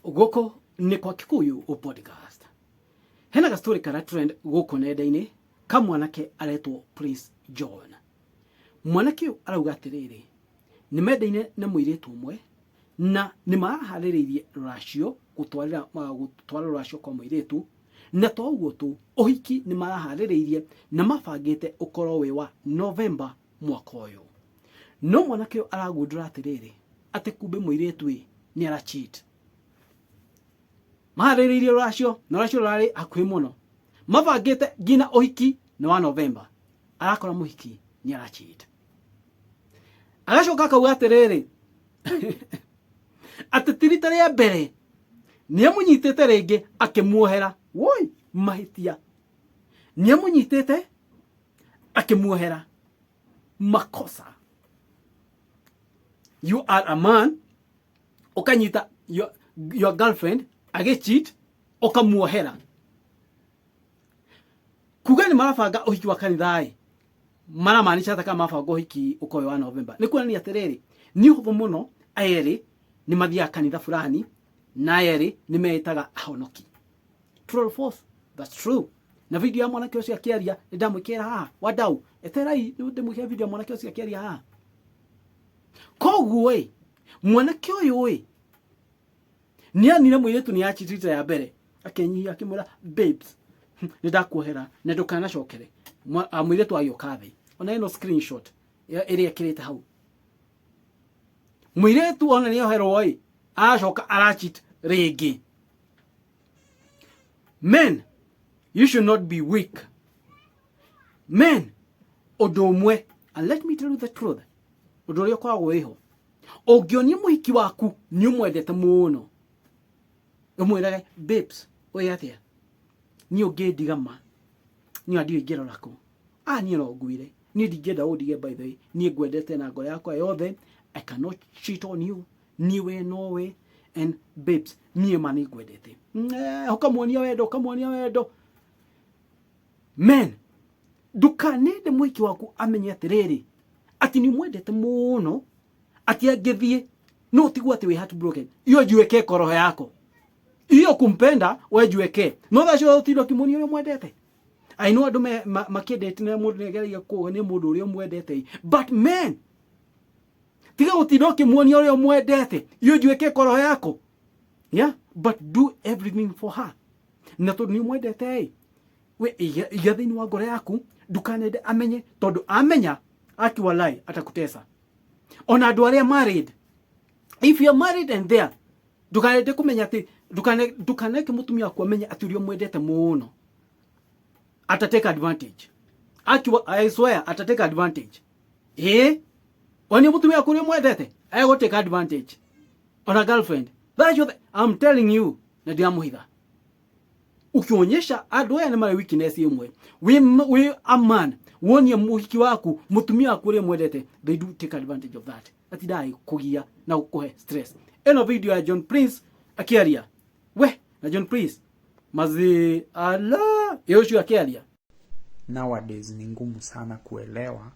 Gũkũ nĩ kwa Kikuyu Podcast. Hena gastori kara trend gũkũ nenda-inĩ ka mwanake aretwo Prince John. Mwanake ũyũ arauga atĩrĩrĩ, nĩ mendaine na mũirĩtu ũmwe na nĩ maraharĩrĩirie rũracio gũtwarĩra gũtwara rũracio kwa mũirĩtu na to ũguo tu ũhiki nĩ maraharĩrĩirie na mabangĩte ũkorwo wĩ wa November mwaka ũyũ. No mwanake ũyũ aragundũra atĩrĩrĩ, atĩ kumbe mũirĩtu ĩ nĩ ara cheat. Maharĩrĩirie rũracio na rũracio rũrarĩ hakuhĩ mũno, mabangĩte nginya ũhiki nĩ wa November, arakora mũhiki nĩ ara cheat. Agacoka akauga atĩrĩrĩ, atĩ ti rita rĩa mbere nĩ amũnyitĩte rĩngĩ akĩmuohera. Woi mahĩtia, nĩ amũnyitĩte akĩmuohera makosa. You are a man, ũkanyita your girlfriend agĩcheat ũkamuohera. Kuga nĩ marabanga ũhiki wa kanitha ĩ, maramaanisha atĩ kana mabanga ũhiki ũkorwo wa November. Nĩ kuonania atĩrĩrĩ, nĩ ũhũthũ mũno aya erĩ nĩ mathiaga kanitha fulani na aya erĩ nĩ meĩtaga ahonoki. True or false? That's true. Na video ya mwanake ũcio akĩaria nĩ ndamwĩkĩra haha. Wadau, eterai ndĩmwĩkĩre video ya mwanake ũcio akĩaria haha. Koguo ĩ, mwanake ũyũ ĩ, nĩ anire mũirĩtu nĩ achitite ya mbere, akĩnyihia akĩmwĩra babes, nĩ ndakuohera na ndũkanacokere. Mũirĩtu agĩũka thĩ. Ona ĩno screenshot ĩrĩa ĩkĩrĩte hau. Mũirĩtu ona nĩ oherwo ĩ, aracoka arachit rĩngĩ. Men, you should not be weak. Men, ũndũ ũmwe, and let me tell you the truth, ũndũ ũrĩa ũkoragwo wĩho, ũngĩonia mũhiki waku nĩ ũmwendete mũno, ũmwĩrage babes, ũĩ atĩa, niĩ ũngĩndiga ma, niĩ ndiũĩ ingĩrora kũ, niĩ no nguire, niĩ ndingĩenda ũndige by the way, niĩ ngwendete na ngoro yakwa yothe, I cannot cheat on you, niĩ we nowe, and babes, niĩ ma nĩ ngwendete. Ũkamuonia wendo, ũkamuonia wendo. Men, ndũkanende mũhiki waku amenye atĩrĩrĩ, atĩ nĩ ũmwendete mũno, atĩ angĩthiĩ no ũtigwo atĩ wĩ heartbroken. Hiyo jiwekee kwa roho yako, hiyo kumpenda we jiwekee, no thaa ciothe ũtinde ũkĩmuonia ũrĩa ũmwendete. I know andũ makĩendete na mũndũ nĩageragia kuonia mũndũ ũrĩa ũmwendete, but men, tiga gũtinda ũkĩmuonia ũrĩa ũmwendete. Hiyo jiwekee kwa roho yako, yeah, but do everything for her. Na tondũ nĩ ũmwendete ĩ, we iga thĩinĩ wa ngoro yaku, ndũkanende amenye, tondũ amenya akiwalai atakutesa. Ona andũ arĩa married, if you are married and there, ndũkanende kũmenya atĩ, ndũkaneke mũtumia waku amenye atĩ ũrĩa ũmwendete mũno, ata take advantage. Akiwa, I swear, ata take advantage. Wani mũtumia waku ũrĩa ũmwendete, egũ take advantage. Ona girlfriend. That's what I'm telling you, na ndiramũhitha. Ukionyesha andũ aya nĩ marĩ weakness ĩmwe. Wĩ a man, wonie mũhiki waku, mũtumia waku ũrĩa mwendete, they do take advantage of that. Atindaga kũgia na gũkũhe stress. Ĩno video ya John Prince akĩaria. We, na John Prince, mazi ala, ĩ ũcio akĩaria. Nowadays ni ngumu sana kuelewa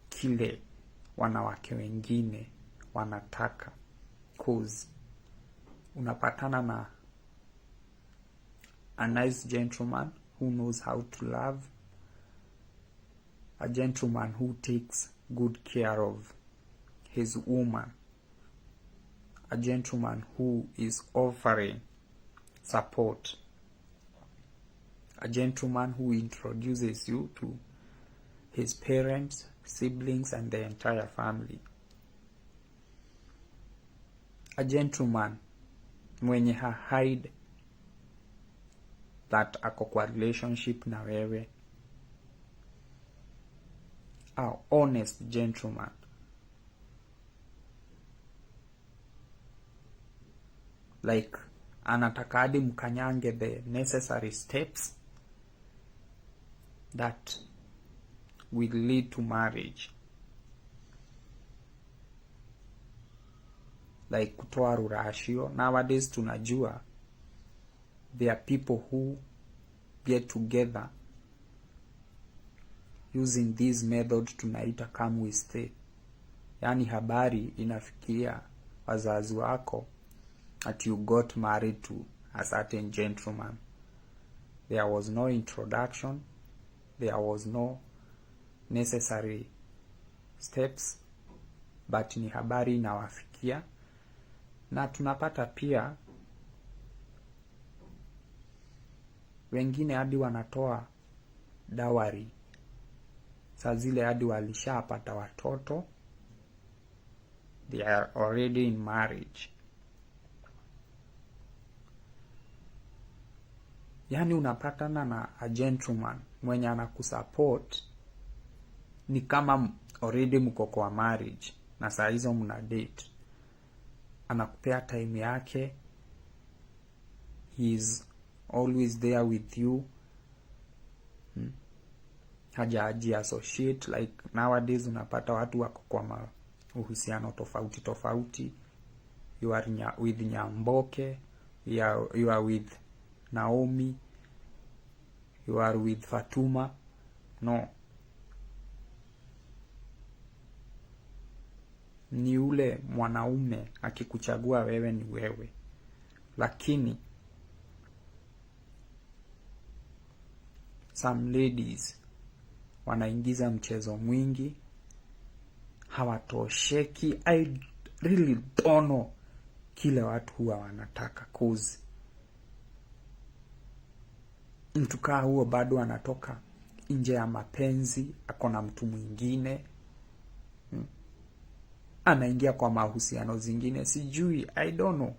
kile wanawake wengine wanataka, cause unapatana na a nice gentleman who knows how to love, a gentleman who takes good care of his woman, a gentleman who is offering support, a gentleman who introduces you to his parents, siblings, and the entire family. A gentleman mwenye ha hide that ako kwa relationship na wewe. A honest gentleman. Like anataka hadi mkanyange the necessary steps that will lead to marriage. Like kutoa ruracio. Nowadays tunajua there are people who get together using this method tunaita come we stay. Yani habari inafikia wazazi wako that you got married to a certain gentleman. There was no introduction, there was no necessary steps, but ni habari inawafikia. Na tunapata pia wengine hadi wanatoa dowry, saa zile hadi walishapata watoto, they are already in marriage. Yaani unapatana na a gentleman mwenye anakusupport ni kama already mko kwa marriage na saa hizo mna date, anakupea time yake, he is always there with you. Hajaji associate like nowadays unapata watu wako kwa uhusiano tofauti tofauti. You are with Nyamboke, you are with Naomi, you are with Fatuma. No, ni ule mwanaume akikuchagua wewe ni wewe, lakini some ladies wanaingiza mchezo mwingi, hawatosheki. I really don't know kile watu huwa wanataka, cause mtu kaa huo bado anatoka nje ya mapenzi, ako na mtu mwingine, anaingia kwa mahusiano zingine, sijui, I don't know.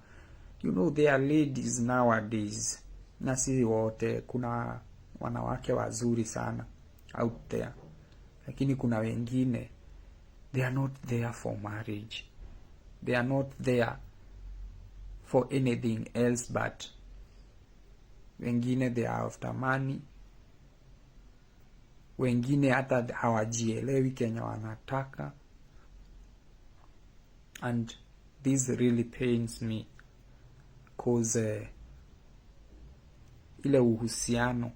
You know there are ladies nowadays, na si wote, kuna wanawake wazuri sana out there, lakini kuna wengine they are not there for marriage, they are not there for anything else, but wengine they are after money, wengine hata hawajielewi kenye wanataka, and this really pains me cause ile uhusiano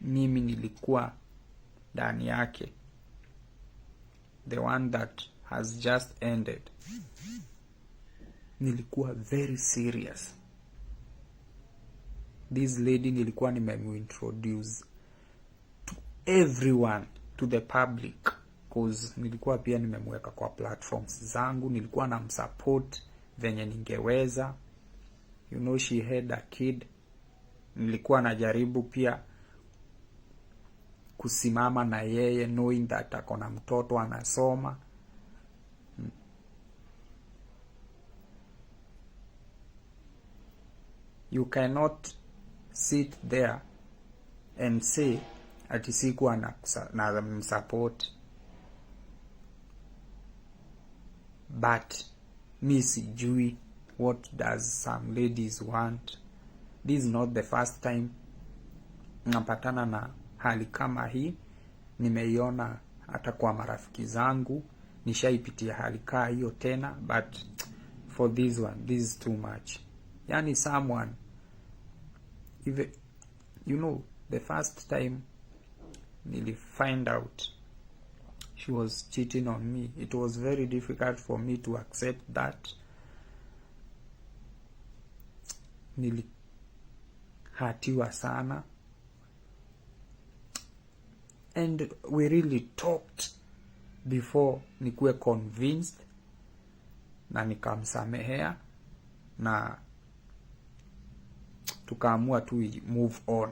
mimi nilikuwa ndani yake, the one that has just ended, nilikuwa very serious. This lady nilikuwa nimemuintroduce to everyone, to the public, cause nilikuwa pia nimemweka kwa platforms zangu, nilikuwa na msupport venye ningeweza. You know she had a kid, nilikuwa najaribu pia kusimama na yeye knowing that ako na mtoto anasoma. You cannot sit there and say ati sikuwa na msupport, but mi sijui what does some ladies want. This is not the first time napatana na hali kama hii, nimeiona hata kwa marafiki zangu, nishaipitia hali kaa hiyo tena, but for this one, this is too much. Yani someone, even, you know, the first time nili find out she was cheating on me, it was very difficult for me to accept that. Nilihatiwa sana, and we really talked before nikuwe convinced, na nikamsamehea na tukaamua tu move on.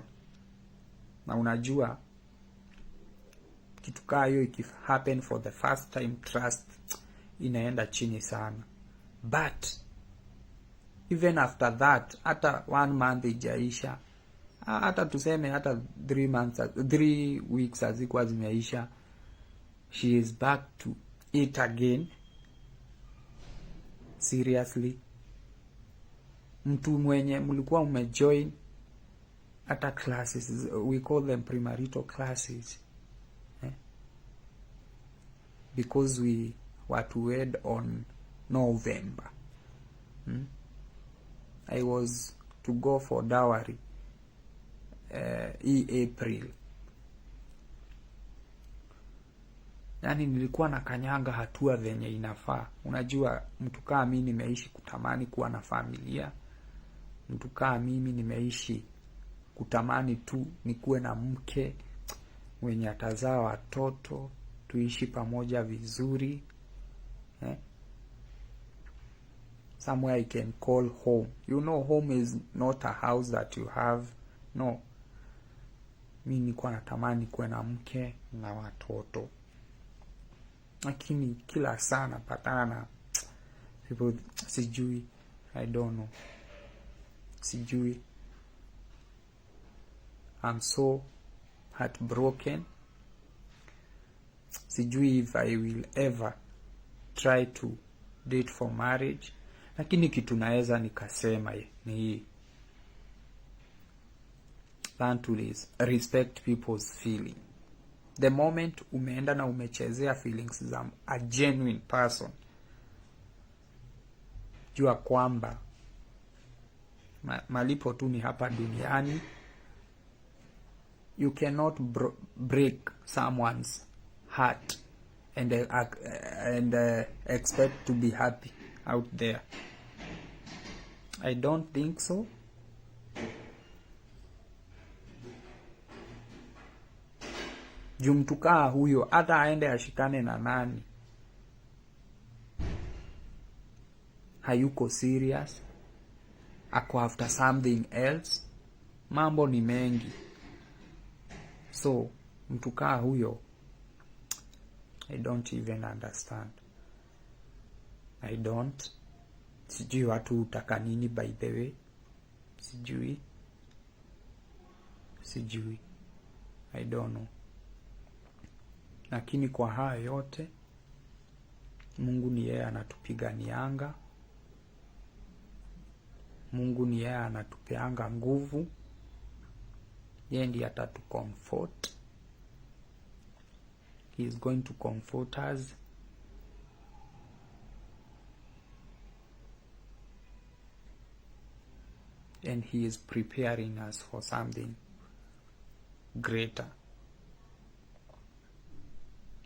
Na unajua kitu kaa hiyo iki happen for the first time, trust inaenda chini sana, but even after that, hata 1 month ijaisha, hata tuseme hata 3 months, 3 weeks hazikuwa zimeisha, she is back to it again. Seriously, mtu mwenye mlikuwa umejoin hata classes, we call them premarital classes, because we were to wed on November. I was to go for dowry April. Yani nilikuwa na kanyanga hatua venye inafaa. Unajua, mtu kaa mimi nimeishi kutamani kuwa na familia. Mtu kaa mimi nimeishi kutamani tu nikuwe na mke mwenye atazaa watoto, tuishi pamoja vizuri, eh? Somewhere I can call home. Home is not a house that you have. No. Mi nilikuwa natamani kuwe na mke na watoto, lakini kila saa napatana na people, sijui, I don't know, sijui. I'm so heartbroken. Sijui if I will ever try to date for marriage, lakini kitu naweza nikasema ni hii: learn to respect people's feeling. The moment umeenda na umechezea feelings za a genuine person, jua kwamba malipo tu ni hapa duniani. You cannot break someone's heart and expect to be happy out there. I don't think so. Juu mtu kaa huyo hata aende ashikane na nani, hayuko serious, ako after something else. Mambo ni mengi. So mtu kaa huyo, I don't even understand. I don't. Sijui watu hutaka nini, by the way. Sijui. Sijui. I don't know. Lakini kwa haya yote, Mungu ni yeye anatupiganianga. Mungu ni yeye anatupeanga nguvu. Yeye ndiye atatucomfort. He is going to comfort us. And he is preparing us for something greater.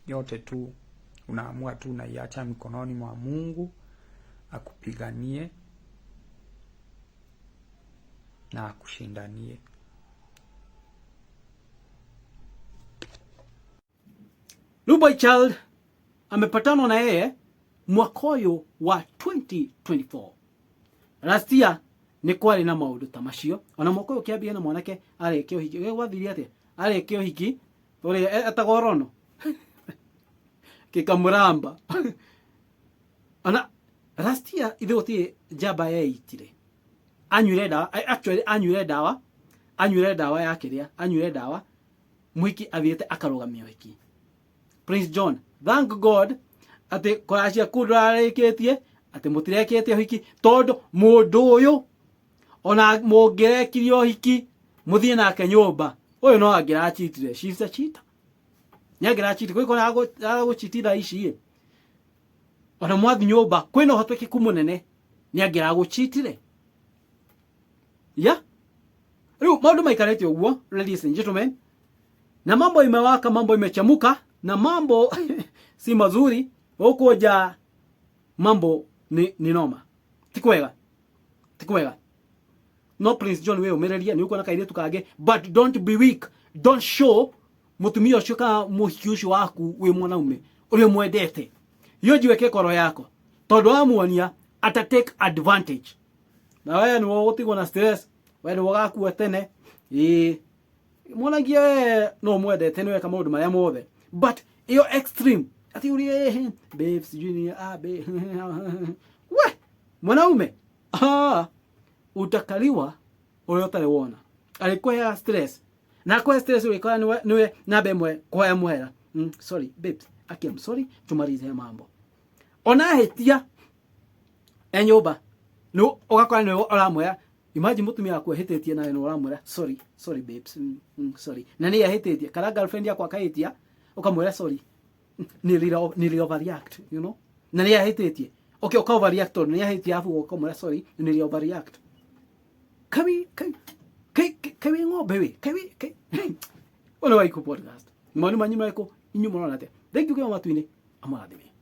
Yote tu unaamua tu unaiacha mikononi mwa Mungu akupiganie na akushindanie. Rĩu boy child amepatana na yeye mwaka ũyũ wa 2024. Last year nĩ kwarĩ na maũndũ ta macio, ona mwaka ũyũ kĩambia na mwanake arĩkia ũhiki. Ĩ, gwathire atĩa? Arĩkia ũhiki ũrĩa etagwo Rono gĩkamũramba. Ona last year ithuĩ gũtirĩ njamba yeitire, anyuire ndawa, actually anyuire ndawa, anyuire ndawa ya kĩrĩa, anyuire ndawa mũhiki athiĩte akarũgamia ũhiki. Prince John, thank God atĩ kũracia kũu ndũrarĩkĩtie, atĩ mũtirekĩte ũhiki, tondũ mũndũ ũyũ ona mũngĩrekirie ũhiki mũthiĩ nake nyũmba, ũyũ no angĩrachitire. She's a cheater. Nĩ angĩrachitire. Kwĩ kona aragũchititha ici, ona mwathi nyũmba kwĩna ũhotekeku mũnene nĩ angĩragũchitire. Yeah? Rĩu maũndũ maikarĩte ũguo, ladies and gentlemen, na mambo imewaka, mambo imechamuka, na mambo si mazuri huko ja, mambo ni noma, ti kwega, ti kwega. No Prince John, we umereria ni uko na kairitu kage, but don't be weak, don't show mutumia ucio kana muhiki ucio waku wi mwanaume uria mwendete iyo jiweke koro yako, tondu wamuonia ata take advantage na we ni ũgũtigwo na stress, we ni ũgakua tene. Ĩĩ, mwonagia we no mwendete, nĩ weka maũndũ marĩa mothe, but iyo extreme ati urie babe sijui ni ah babe, we mwanaume, ah, utakaliwa uria utarĩ wona. Arĩkũheaga stress na akũhe stress, ũgĩkora niwe namba ĩmwe kũhoya mũhera. Sorry babes, aki I'm sorry, tumalize mambo. Ona ahĩtia e nyũmba nĩ ũgakora nĩwe ũramwĩra. Imagine mũtumia waku ahĩtĩtie nawe nĩ ũramwĩra sorry, sorry babes, sorry, na nĩ ahĩtĩtie, kana girlfriend yakwa akahĩtia ũkamwĩra sorry, nili overreact, na nĩ ahĩtĩtie. Okay, ũka overreact tondũ nĩ ahĩtie, afu ũkamwĩra sorry, nili overreact. Kawi kawi kawi ng'ombe we kawi kai. Ũyũ nĩ Waikũ Podcast. Mawoni manyu marĩkũ? Inyuĩ mũrona atĩa? Thengiũ kĩo matu-inĩ amũrathime.